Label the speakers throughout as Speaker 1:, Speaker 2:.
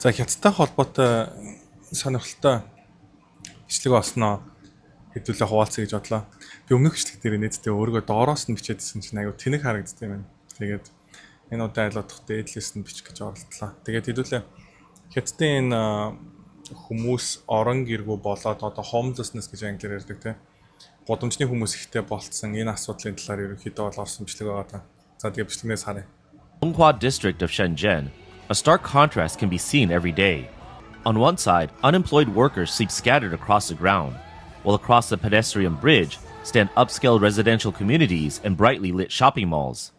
Speaker 1: За, Хятадтай холбоотой сонирхолтой бичлэг олсноо хэдүүлээ хуваалцъя гэж бодлоо. Би өмнөх бичлэг дээр нийтдээ өөрийгөө доороос нь бичээдсэн чинь аягүй тэнэг харагдсан юм байна. Тэгээд энэ удаа аль болох дээдлээс нь бичих гэж оролдлоо. Тэгээд хэдүүлээ Хятадын энэ хүмүүс орон гэргүй болоод, одоо homelessness гэж англиар ярьдаг, тийм, гудамжны хүмүүс ихтэй болцсон энэ асуудлын талаар ерөнхийдөө бол орсон бичлэг байгаа та. За, тэгээд бичлэгнээс харъя.
Speaker 2: Longhua district of Shenzhen, a stark contrast can be seen every day. On one side, unemployed workers sleep scattered across the ground, while across the pedestrian bridge stand upscale residential communities and brightly lit shopping malls.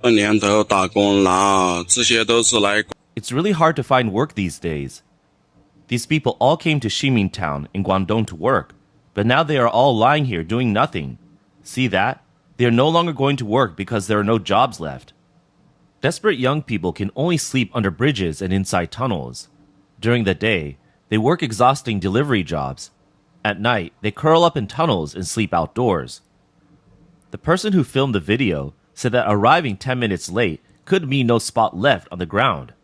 Speaker 3: 这年头打工难，这些都是来
Speaker 2: It's really hard to find work these days. These people all came to Ximing Town in Guangdong to work, but now they are all lying here doing nothing. See that? They are no longer going to work because there are no jobs left. Desperate young people can only sleep under bridges and inside tunnels. During the day, they work exhausting delivery jobs. At night, they curl up in tunnels and sleep outdoors. The person who filmed the video said that arriving 10 minutes late could mean no spot left on the ground.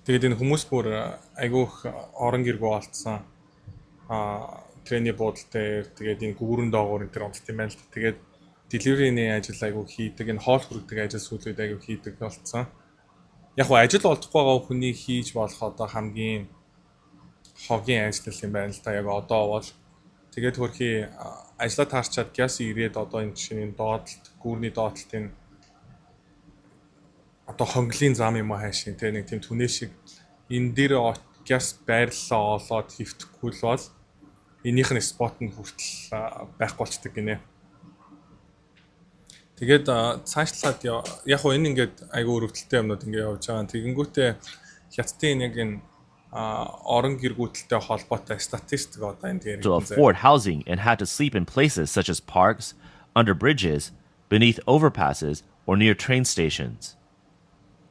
Speaker 1: Тэгээд энэ хүмүүс бүр аягүй их орон гэргүй болцсон. Тренний буудал дээр, тэгээд энэ гүүрэн доогуур энэ төр унтд юм байна л да. Тэгээд delivery-ний ажил аягүй хийдэг, энэ хоол хүргэдэг ажил сүүлийн үед аягүй хийдэг болцсон. Яг гоо ажил олдохгүй байгаа хүний хийж болох одоо хамгийн хогийн ажил юм байна л да. Яг одоо бол тэгээд хөрхи ажлаа таарчаад гяс ирээд одоо энэ жишээ нь доотлолт, гүүрний доотлолт, энэ одоо хонглын зам юм уу хайшин те, нэг тийм түнээ шиг энэ дээр гяс байрлалаа олоод хэвтэхгүй л бол энийх нь spot нь хүртэл байхгүй болчдөг гинэ. Тэгээд цаашлаад яг хуу энэ ингээд аягүй өрөвдөлттэй юмнууд ингээд явж байгаа. Тэгэнгүүтээ Хятадын яг энэ орон гэргүүдэлтэй холбоотой статистик одоо энэ дээр
Speaker 2: to afford housing and had to sleep in places such as parks, under bridges, beneath overpasses, or near train stations.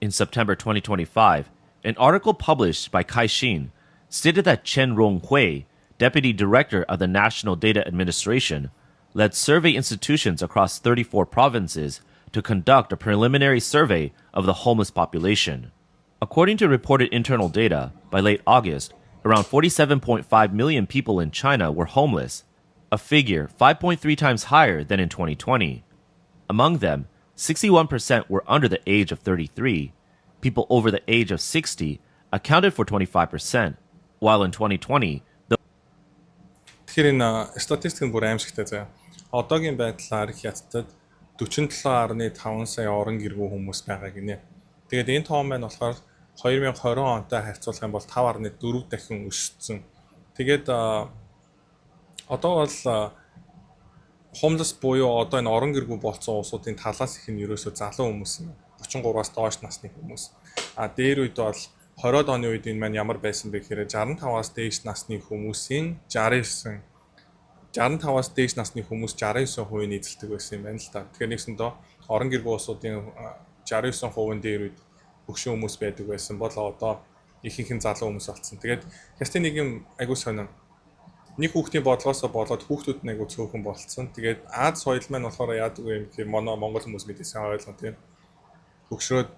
Speaker 2: In September 2025, an article published by Caixin stated that Chen Ronghui, deputy director of the National Data Administration, led survey institutions across 34 provinces to conduct a preliminary survey of the homeless population. According to reported internal data, by late August, around 47.5 million people in China were homeless, a figure 5.3 times higher than in 2020. Among them, 61% were under the age of 33. People over the age of 60 accounted for 25%, while in 2020, the
Speaker 1: Тэгэхээр энэ статистик нь бүр аимшигтай заяа. Одоогийн байдлаар Хятадд 47.5 сая орон гэргүй хүмүүс байгаа гинэ. Тэгээд энэ тоон маань болохоор 2020 онтой харьцуулах юм бол 5.4 дахин өссөн. Тэгээд одоо бол homeless буюу одоо энэ орон гэргүй болцсон улсуудын талаас их нь ерөөсөө залуу хүмүүс юм. 33-аас доош насны хүмүүс. А дээр үед бол 20-од оны үед энэ маань ямар байсан бэ гэхээр 65-аас дээш насны хүмүүсийн 65-аас дээш насны хүмүүс 69% нь эзэлдэг байсан юм байна л та. Тэгэхээр нэгсэндээ орон гэргүй улсуудын 69% нь дээр үед хөгшин хүмүүс байдаг байсан бол одоо ихэнх нь залуу хүмүүс болсон. Тэгээд Хятадын нэг юм аягүй сонин, нэг хүүхдийн бодлогоосоо болоод хүүхдүүд нь аягүй цөөхөн болцсон. Тэгээд Ази соёл маань болохоор яадаг вэ гэхээр манай монгол хүмүүс мэдээсэн ойлгон, тийм, хөгшрөөд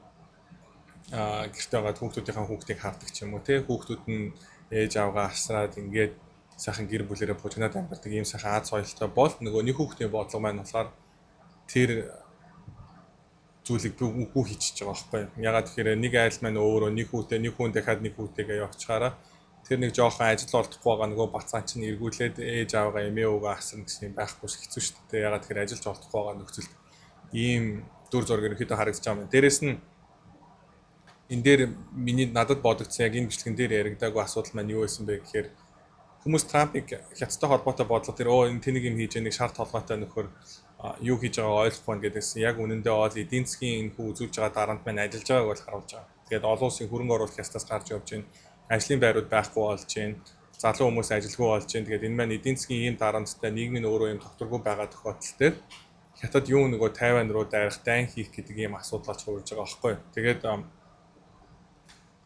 Speaker 1: гэрте байгаа хүүхдүүдийнхээ хүүхдийг хардаг ч юм уу, тий, хүүхдүүд нь ээж аавгаа асраад ингээд сайхан гэр бүлэрээ бужигнаад амьдардаг ийм сайхан Ази соёлтой бол нөгөө нэг хүүхдийн бодлого маань болохоор тэр зүйлийг би үгүй хийчихэж байгаа байхгүй. Ягаад тэгэхээр нэг айл маань өөрөө нэг хүүтэй, нэг хүн дахиад нэг хүүтэйгээ явчихаараа тэр нэг жоохон ажил олдохгүй байгаа нөгөө бацаан чинь эргүүлээд ээж аавгаа, эмээ өвгөө асарна гэсэн юм байхгүй хэцүү шүү дээ. Ягаад тэгэхээр ажиллаж олдохгүй байгаа нөхцөлд ийм дүр зураг ерөнхийдөө харагдаж байгаа юм. Дээрэс нь энэ дээр миний надад бодогдсон, яг энэ бичлэгэн дээр яригдаагүй асуудал маань юу байсан бэ гэхээр хүмүүс Трампыг Хятадтай холбоотой бодлого тэр өө энэ тэнийг юм хийж, нэг шар толгойтой нөхөр юу хийж байгааг ойлгохгүй байна гэдээсэн. Яг үнэндээ бол эдийн засгийн энэ хүү үзүүлж байгаа дарамт маань ажиллаж байгааг бол харуулж байгаа. Тэгээд олон улсын хөрөнгө оруулалт Хятадаас гарч явж байна. Ажлын байрууд байхгүй болж байна. Залуу хүмүүс ажилгүй болж байна. Тэгээд энэ маань эдийн засгийн ийм дарамттай, нийгэм нь өөрөө ийм тогтворгүй байгаа тохиолдол дээр Хятад юу нөгөө Тайван руу дайрах, дайн хийх гэдэг ийм асуудал болж хувирж байгаа байхгүй. Тэгээд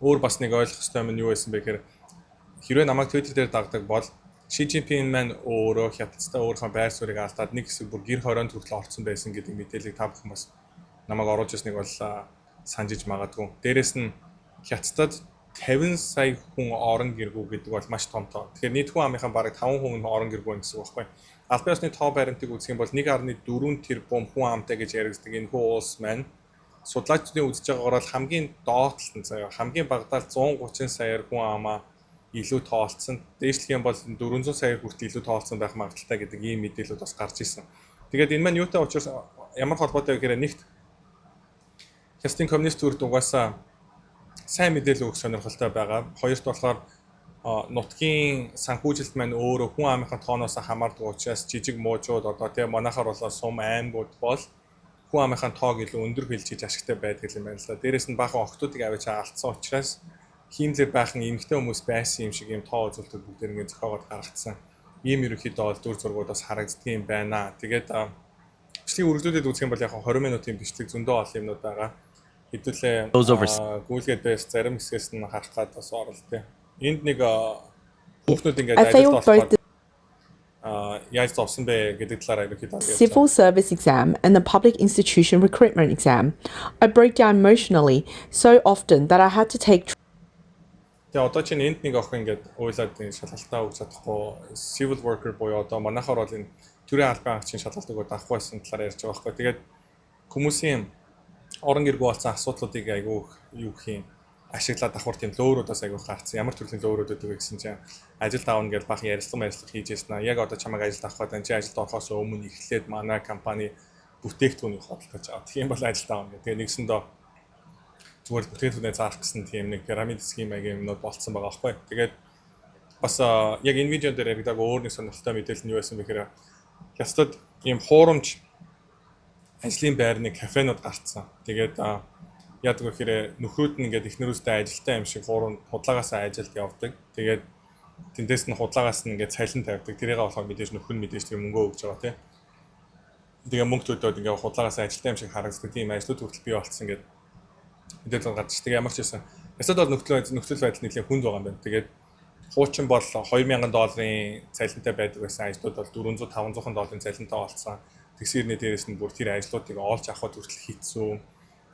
Speaker 1: өөр бас нэг ойлгох ёстой юм нь юу байсан бэ гэхээр хэрвээ намайг Twitter дээр дагдаг бол Ши Цзиньпин маань өөрөө Хятадтай өөрийнхөө байр суурийг алдаад нэг хэсэг бүр гэр хорионд хүртэл орцсон байсан гэдэг мэдээллийг та бүхэн бас намайг оруулж ирснийг бол санджиж магадгүй. Дээрэс нь Хятадд 50 сая хүн орон гэргүй гэдэг бол маш том тоо. Тэгэхээр нийт хүн амынхаа бараг 5% нь орон гэргүй гэсэн үг байхгүй. Албан ёсны тоо баримтыг үзэх юм бол 1.4 тэрбум хүн амтай гэж яригддаг энэ хүү улс маань судлаачдын үзэж байгаагаар бол хамгийн доод талд нь заяа, хамгийн багадаа 130 саяар хүн амаа илүү тоолцсон. Дээшлэх юм бол 400 сая хүртэл илүү тоолцсон байх магадлалтай гэдэг ийм мэдээлэлүүд бас гарч ирсэн. Тэгээд энэ маань юутай учраас ямар холбоотой вэ гэхээр нэгт Хятадын коммунист үрд угаасаа сайн мэдээлэл өгөх сонирхолтой байгаа. Хоёрт болохоор нутгийн санхүүжилт маань өөрөө хүн амынхаа тооноос хамаардаг учраас жижиг муужууд, одоо тийм, манайхаар болоо сум аймагуд бол хүн амынхаа тоог илүү өндөр хэлж ашигтай байдаг юм байна л да. Дээрээс нь баахан охидуудыг авчиж алдсан учраас хиймлэр баахан эмэгтэй хүмүүс байсан юм шиг юм тоо үзүүлэлтүүд бүгдээр ингээд зохиогоод гаргацсан. Ийм ерөнхийдөө бол дүр зургууд бас харагддаг юм байна. Тэгээд бичлэгийг үргэлжлүүлээд үзэх юм бол яг 20 минутын бичлэг, зөндөө олон юмнууд байгаа. Хэдүүлээ гүйлгээд байс зарим хэсгээс нь харах гад бас оролтё. Энд нэг хүүхнүүд ингээд ажилд болохоор яаж зовсон бэ гэдэг талаар ерөнхийдөө
Speaker 4: Civil service exam and the public institution recruitment exam. I broke down emotionally so often that I had to take
Speaker 1: Тэгээ одоо чинь энд нэг охин ингээд уйлаад энэ шалгалтаа өгч чадахгүй, civil worker буюу одоо манайхаар бол энэ төрийн албан хаагчийн шалгалтыг авахгүй байсан талаар ярьж байгаа байхгүй. Тэгээд хүмүүсийн орон гэргүй болсон асуудлуудыг айгүй юу гэх юм ашиглаад давхар тийм лөөрүүдээс айгүй гарцсан. Ямар төрлийн лөөрүүд өгдөг вэ гэсэн чинь ажилд авна гэж баахан ярилцлага хийж байсан. Яг одоо чамайг ажилд авах гэдэг, чи ажилд орохоос өмнө эхлээд манай компани бүтээгдэхүүнийг худалдаж аваа. Тийм бол ажилд авна гэх. Тэгээ нэгсэндээ зүгээр бүтээгдэхүүнээ заах гэсэн тийм нэг пирамид схем маягийн юмнууд болцсон байгаа байхгүй. Тэгээд бас яг энэ видеон дээр яригдаг өөр нэг сонирхолтой мэдээлэл нь юу байсан бэ гэхээр Хятадд ийм хуурамч ажлын байрны кафенууд гарцсан. Тэгээд яадаг вэ гэхээр нөхрүүд нь ингээд эхнэрүүдтэй ажилтай юм шиг хуурам худлагаасаа ажилд явдаг. Тэгээд тэндээс нь худлагаас нь ингээд цалин тавьдаг. Тэрийг болохоор мэдээж нөхөр нь мэдээж тэр мөнгөө өгч байгаа, тийм. Тэгээ мөнгө төлөөд ингээд худлагаасаа ажилтай юм шиг харагддаг. Тийм ажлууд хүртэл бий болцсон ингээд мэдээлэл гарч. Тэгээ ямар ч байсан Хятад бол нөхцөл байдал нэлээд хүнд байгаа юм байна. Тэгээд хуучин бол 2000 долларын цалинтай байдаг байсан ажлууд бол 400 500 долларын цалинтай болсон. Тэгсэрний дээрээс нь бүр тэр ажлуудыг олж авахд хүртэл хэцүү.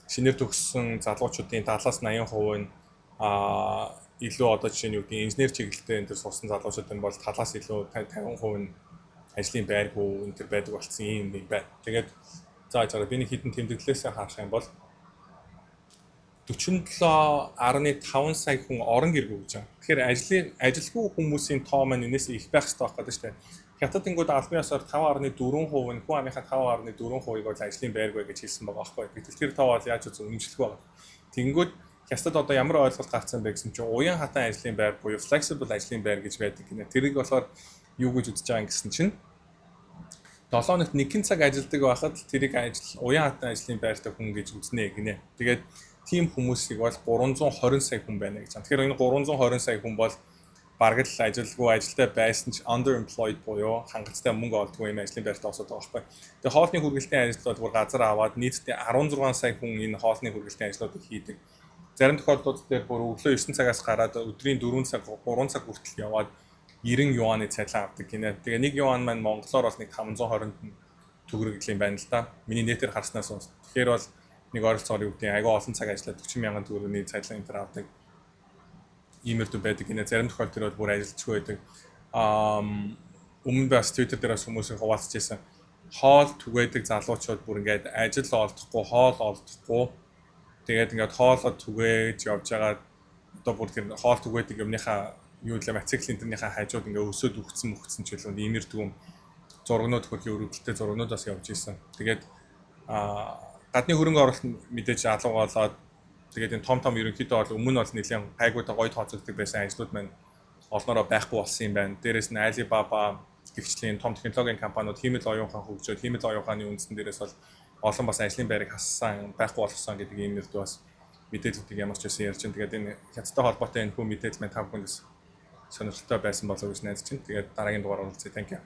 Speaker 1: Шинээр төгссөн залуучуудын 70-аас 80% нь илүү одоо жишээ нь юу гэдэг, инженер чиглэлтэй энэ төр сурсан залуучуудын бол талаас илүү 50% нь ажлын байргүй энэ төр байдаг болсон юм нэг байна. Тэгээд за жаа би нэг хэдэн тэмдэглэлээсээ харах юм бол 47.5 сая хүн орон гэргүй гэж байгаа. Тэгэхээр ажилгүй хүмүүсийн тоо маань энэс их байх хэрэгтэй байх гэдэг шүү дээ. Хятад ингүүд албан ёсоор 5.4% нь, хүн амынхаа 5.4%-ийг бол ажлын байргүй гэж хэлсэн байгаа байхгүй. Гэтэл тэр тоо бол яаж үзэн үнэмшлэхгүй байгаа. Тэнгүүд Хятад одоо ямар ойлголт гаргасан бэ гэсэн чинь уян хатан ажлын байр буюу flexible ажлын байр гэж байдаг гинэ. Тэрийг болохоор юу гэж үзэж байгаа юм гэсэн чинь 7 хоногт нэгэн цаг ажилладаг байхад тэрийг ажил уян хатан ажлын байртай хүн гэж үзнэ гинэ. Тэгээд тийм хүмүүсийг бол 320 сая хүн байна гэж. Тэгэхээр энэ 320 сая хүн бол бараг л ажилгүй, ажилтай байсан ч underemployed буюу хангалттай мөнгө олдгүй юм ажлын байртай осоод байгаа байхгүй. Тэгээ хоолны хүргэлтийн ажил бол бүр газар аваад нийтдээ 16 сая хүн энэ хоолны хүргэлтийн ажлуудыг хийдэг. Зарим тохиолдлууд дээр бүр өглөө 9 цагаас гараад өдрийн 4 цаг, 3 цаг хүртэл яваад 90 юаны цалин авдаг гинэ. Тэгээ 1 юан маань монголоор бол нэг 520 төгрөг юм байна л да. Миний нэтээр харснаас. Тэгэхээр бол нэг ойролцоогоор юу гэдэг, айгүй олон цаг ажиллаад 40 мянган төгрөгийн цалин энэ төр авдаг. Иймэрдүү байдаг гинэ. Зарим тохиолдолд тэр бол бүр ажилчгүй байдаг. Өмнө бас Twitter дээр бас хүмүүсийн хуваалцаж байсан. Хоол түгээдэг залуучууд бүр ингээд ажил олдохгүй, хоол олдохгүй. Тэгээд ингээд хоолоо түгээж явж байгаа, одоо бүр тэр хоол түгээдэг юмныхаа юу лээ мотоцикл тэрнийхээ хажууд ингээ өсөөд үхсэн мөхцөн ч үлээ иймэрдүү зургнууд, хөрхийн өргөдөлтэй зургнууд бас явж исэн. Тэгээд гадны хөрөнгө оруулалт мэдээж алга болоод, тэгээд энэ том том ерөнхийдөө бол өмнө бол нэлээд гайгуутай гоё тооцогддог байсан ажлууд маань олноороо байхгүй болсон юм байна. Дээрээс нь Alibaba гэгчлийн том технологийн компаниуд хиймэл оюун ухаан хөгжөөд, хиймэл оюун ухааны үндсэн дээрээс бол олон бас ажлын байрыг хассан, байхгүй болгосон гэдэг ийм нэрдүү бас мэдээллүүдийг ямар ч байсан ярьж байна. Тэгээд энэ Хятадтай холбоотой энэ хүү мэдээлэл маань та бүхэнд сонирхолтой байсан болов уу гэж найдаж байна. Тэгээд дараагийн дугаар уулзъя. Thank you.